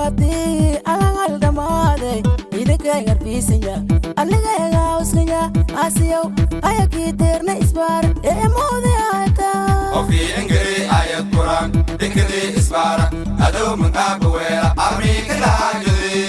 Arwaati alangal dhamaaday idinkay arbiisinya anigayga usninya asiyow ayakii deerna isbaar ee moodayata. Qofkii engeri ayad quraan dhinkadii isbaara adow manqaabaweela armii ka dhaajudi.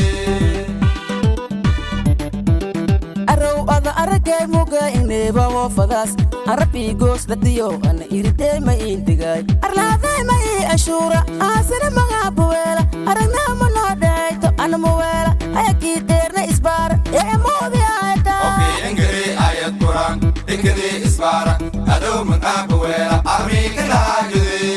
Arrow ada aragay muga ingneeba woofadaas arabii goos dhadiyo ana iridee ma iindigaay arlaaday ma ii anshuura aasina magaabuweela aragnaa ma noo dhahayto ana muweela ayakii deerna isbaara ee moodayata. Qofkii engeri ayad quraan dhinkadii isbaara adow manqaabaweela armii ka dhaajudi.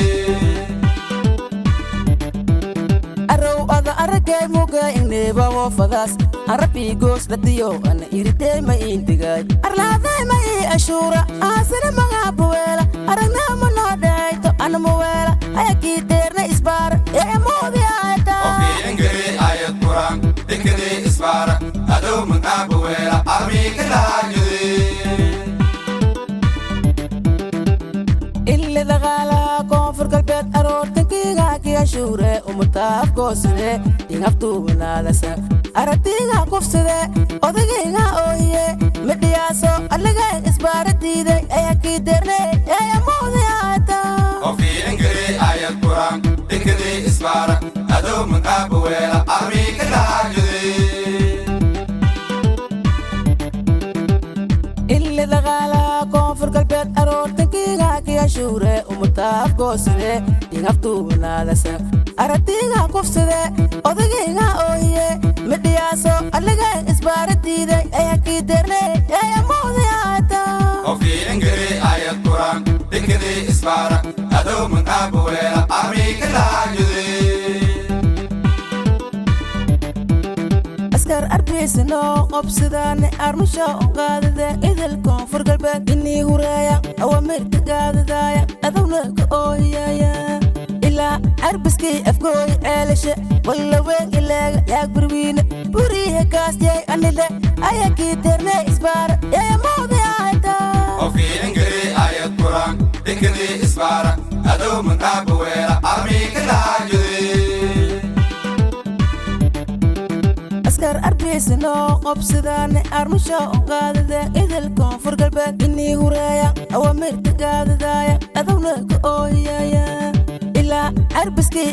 Arrow ada aragay muga ingneeba woofadaas arabii goos dhadiyo ana iridee ma iindigaay arlaaday ma ii anshuura aasina magaabuweela aragnaa ma noo dhahayto ana muweela ayakii deerna isbaara ee moodayata. Qofkii engeri ayad quraan dhinkadii isbaara adow manqaabaweela armii ka dhaajudi. Ille dagaala koonfur galbeed aroortankiiga kiyashuure umataaf gooside dingaftuubanaadasa aragtiiga kufside odagayga oohiye midhiyaaso aliga isbaara diiday ayaa kii deerne ee moodayata. Qofkii engeri ayad quraan dhinkadii isbaara adow manqaabaweela armii ka dhaajudi. Ille dagaala koonfur galbeed aroortankiiga kiyashuure umataaf gooside dingaftuubanaadasa aragtiiga kufside odagayga oohiye midhiyaaso aliga isbaara diiday ayaa kii deerne ee moodayata. Qofkii engeri ayad quraan dhinkadii isbaara adow manqaabaweela armii ka dhaajudi. Askar arbiisino qobsidaani armusha qaadade idil koonfur galbeed inii hureeya awamirka gaadadaaya adowna ka oohiyaya ilaa carbiskii afgooy ceelashe wallaweyn ileega yaag burwiine buriihe kaasyay anile ayakii deerne isbaara ee moodayata. Qofkii engeri ayad quraan dhinkadii isbaara adow manqaabaweela armii ka dhaajudi. Askar arbiisino qobsidaani armusha qaadade idil koonfur galbeed inii hureeya awamirka gaadadaaya adowna ka oohiyaya ilaa carbiskii.